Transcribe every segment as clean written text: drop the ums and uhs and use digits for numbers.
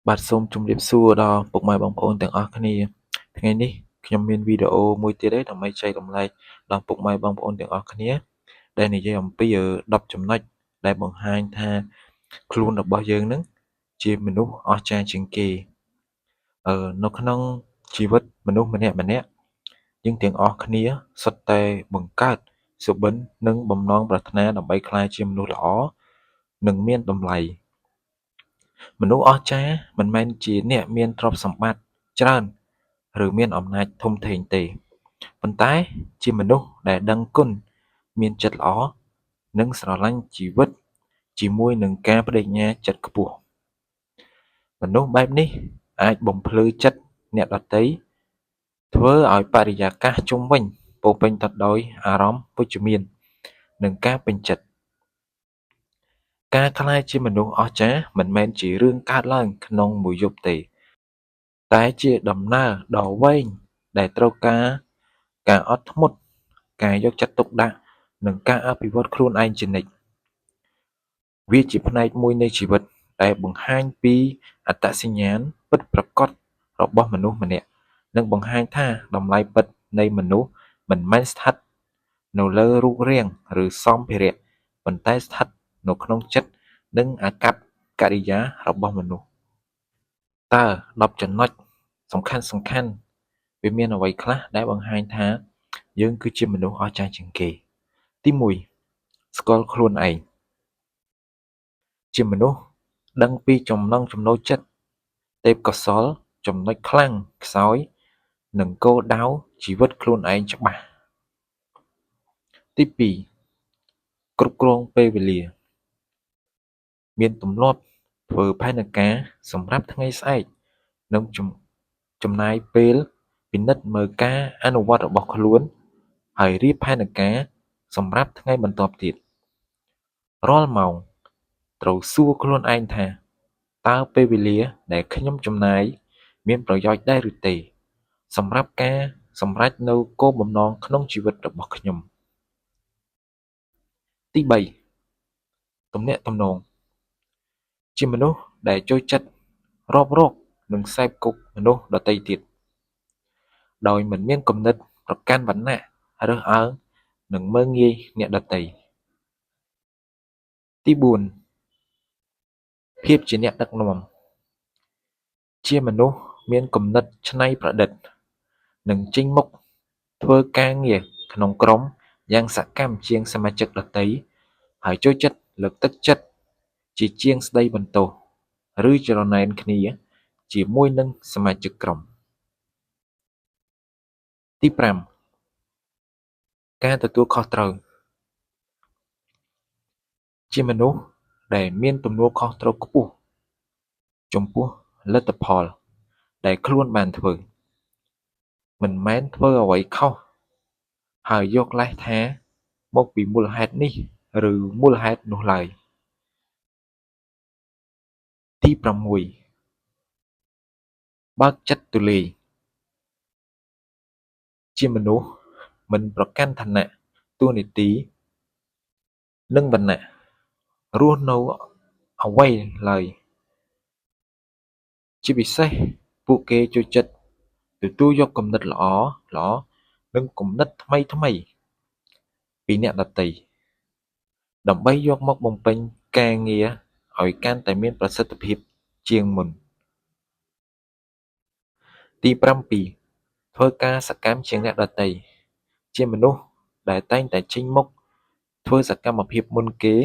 បាទសូមជម្រាបសួរដល់ពុកម៉ែបងប្អូនទាំងអស់គ្នាថ្ងៃនេះខ្ញុំមានវីដេអូមួយទៀតទេដើម្បីចែករំលែកដល់ពុកម៉ែបងប្អូនទាំងអស់គ្នាដែលនិយាយអំពី10ចំណុចដែលបង្ហាញថាខ្លួនរបស់យើងនឹងជាមនុស្សអស្ចារ្យជាងគេនៅក្នុងជីវិតមនុស្សម្នាក់ម្នាក់យើងទាំងអស់គ្នាសុទ្ធតែបង្កើតសុបិននិងបំណងប្រាថ្នាដើម្បីក្លាយជាមនុស្សល្អនិងមានតម្លៃមនុស្សអស្ចារ្យមិនមែនជាអ្នកមានទ្រព្យសម្បត្តិច្រើនឬមានអំណាចធំធេងទេប៉ុន្តែជាមនុស្សដែលដឹងគុណមានចិត្តល្អនិងស្រឡាញ់ជីវិតជាមួយនឹងការប្តេជ្ញាចិត្តខ្ពស់មនុស្សបែបនេះអាចបំភ្លឺចិត្តអ្នកដទៃធ្វើឲ្យបរិយាកាសជុំវិញពោរពេញទៅដោយអារម្មណ៍វិជ្ជមាននិងការពេញចិត្តការក្លាយជាមនុស្សអស្ចារ្យមិនមែនជារឿងកើតឡើងក្នុងមួយយប់ទេតែជាដំណើរដ៏វែងដែលត្រូវការការអត់ធ្មត់ការយកចិត្តទុកដាក់និងការអភិវឌ្ឍខ្លួនឯងជានិច្ចវាជាផ្នែកមួយនៃជីវិតដែលបង្ហាញពីអត្តសញ្ញាណពិតប្រាកដរបស់មនុស្សម្នាក់និងបង្ហាញថាតម្លៃពិតនៃមនុស្សមិនមែនស្ថិតនៅលើរូបរាងឬសម្ភារៈប៉ុន្តែស្ថិតនៅក្នុងចិត្តនិងអាកប្បកិរិយារបស់មនុស្សតើ10ចំណុចសំខាន់ៗវាមានអ្វីខ្លះដែលបង្ហាញថាយើងគឺជាមនុស្សអស្ចារ្យជាងគេទី1ស្គាល់ខ្លួនឯងជាមនុស្សដឹងពីចំណង់ចំណូលចិត្តទេពកោសល្យចំណុចខ្លាំងខ្សោយនិងគោលដៅជីវិតខ្លួនឯងច្បាស់ទី2គ្រប់គ្រងពេលវេលាមានទម្លាប់ធ្វើផែនការសម្រាប់ថ្ងៃស្អែកនិងចំណាយពេលពិនិត្យមើលការអនុវត្តរបស់ខ្លួនហើយរៀបផែនការសម្រាប់ថ្ងៃបន្ទាប់ទៀតរាល់ម៉ោងត្រូវសួរខ្លួនឯងថាតើពេលវេលាដែលខ្ញុំចំណាយមានប្រយោជន៍ដែរឬទេសម្រាប់ការសម្រេចនូវគោលបំណងក្នុងជីវិតរបស់ខ្ញុំទី3ទំនាក់ទំនងជាមនុស្សដែលចូលចិត្តរាប់រកនិងសេពគប់មនុស្សដទៃទៀតដោយមិនមានគំនិតប្រកាន់វណ្ណៈរើសអើងនិងមើលងាយអ្នកដទៃទី4ភាពជាអ្នកដឹកនាំជាមនុស្សមានគំនិតច្នៃប្រឌិតនិងចេញមុខធ្វើការងារក្នុងក្រុមយ៉ាងសកម្មជាងសមាជិកដទៃហើយចូលចិត្តលើកទឹកចិត្តជាជាងស្ដីបន្ទោសឬច្រណែនគ្នាជាមួយនឹងសមាជិកក្រុមទី5ការទទួលខុសត្រូវជាមនុស្សដែលមានទំនួលខុសត្រូវខ្ពស់ចំពោះលទ្ធផលដែលខ្លួនបានធ្វើមិនមែនធ្វើអ្វីខុសហើយយកលេសថាមកពីមូលហេតុនេះឬមូលហេតុនោះឡើយទី6បើកចិត្តទូលាយជាមនុស្សមិនប្រកាន់ឋានៈតួនាទីនិងវណ្ណៈរស់នៅអ្វីឡើយជាពិសេសពួកគេចូលចិត្តទទួលយកគំនិតល្អៗនិងគំនិតថ្មីៗពីអ្នកដទៃដើម្បីយកមកបំពេញការងារឲ្យកាន់តែមានប្រសិទ្ធភាពជាងមុនទី7ធ្វើការសកម្មជាងអ្នកដទៃជាមនុស្សដែលតែងតែចេញមុខធ្វើសកម្មភាពមុនគេ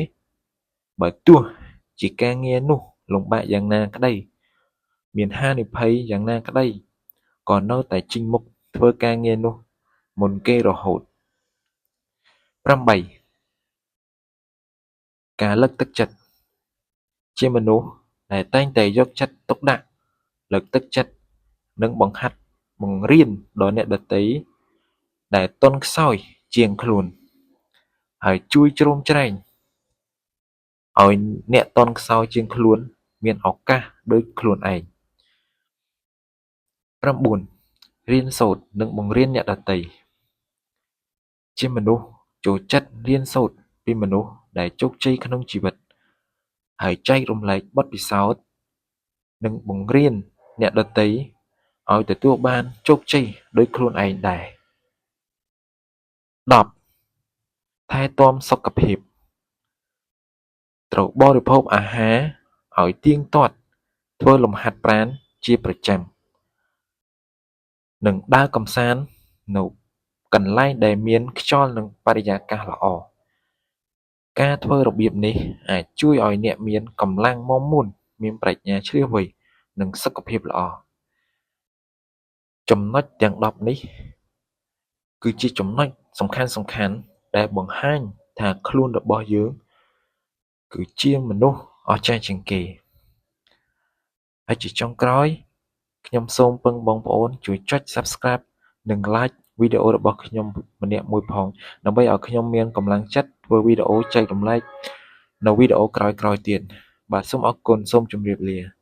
បើទោះជាការងារនោះលំបាកយ៉ាងណាក្តីមានហានិភ័យយ៉ាងណាក្តីក៏នៅតែចេញមុខធ្វើការងារនោះមុនគេរហូត8ការលើកទឹកចិត្តជាមនុស្សដែលតែងតែយកចិត្តទុកដាក់លើកទឹកចិត្តនិងបង្ហាត់បង្រៀនដល់អ្នកដទៃដែលទន់ខ្សោយជាងខ្លួនហើយជួយជ្រោមជ្រែងឲ្យអ្នកទន់ខ្សោយជាងខ្លួនមានឱកាសដូចខ្លួនឯង9រៀនសូត្រនិងបង្រៀនអ្នកដទៃជាមនុស្សចូលចិត្តរៀនសូត្រពីមនុស្សដែលជោគជ័យក្នុងជីវិតហើយចែករំលែកបទពិសោធន៍ និងបង្រៀនអ្នកដទៃឲ្យទទួលបានជោគជ័យដូចខ្លួនឯងដែរ10ថែទាំសុខភាពត្រូវបរិភោគអាហារឲ្យទៀងទាត់ធ្វើលំហាត់ប្រាណជាប្រចាំនិងដើរកម្សាន្តនៅកន្លែងដែលមានខ្យល់និងបរិយាកាសល្អការធ្វើរបៀបនេះអាចជួយឲ្យអ្នកមានកម្លាំងមាំមួនមានប្រាជ្ញាឈ្លាសវៃនិងសុខភាពល្អចំណុចទាំង10នេះគឺជាចំណុចសំខាន់ៗដែលបង្ហាញថាខ្លួនរបស់យើងគឺជាមនុស្សអស្ចារ្យជាងគេហើយជាចុងក្រោយខ្ញុំសូមពឹងបងប្អូនជួយចុច Subscribe និង Like វីដេអូរបស់ខ្ញុំម្នាក់មួយផងដើម្បីឲ្យខ្ញុំមានកម្លាំងចិត្តធ្វើវីដេអូចែករំលែកនៅវីដេអូក្រោយៗទៀតបាទសូមអរគុណសូមជម្រាបលា។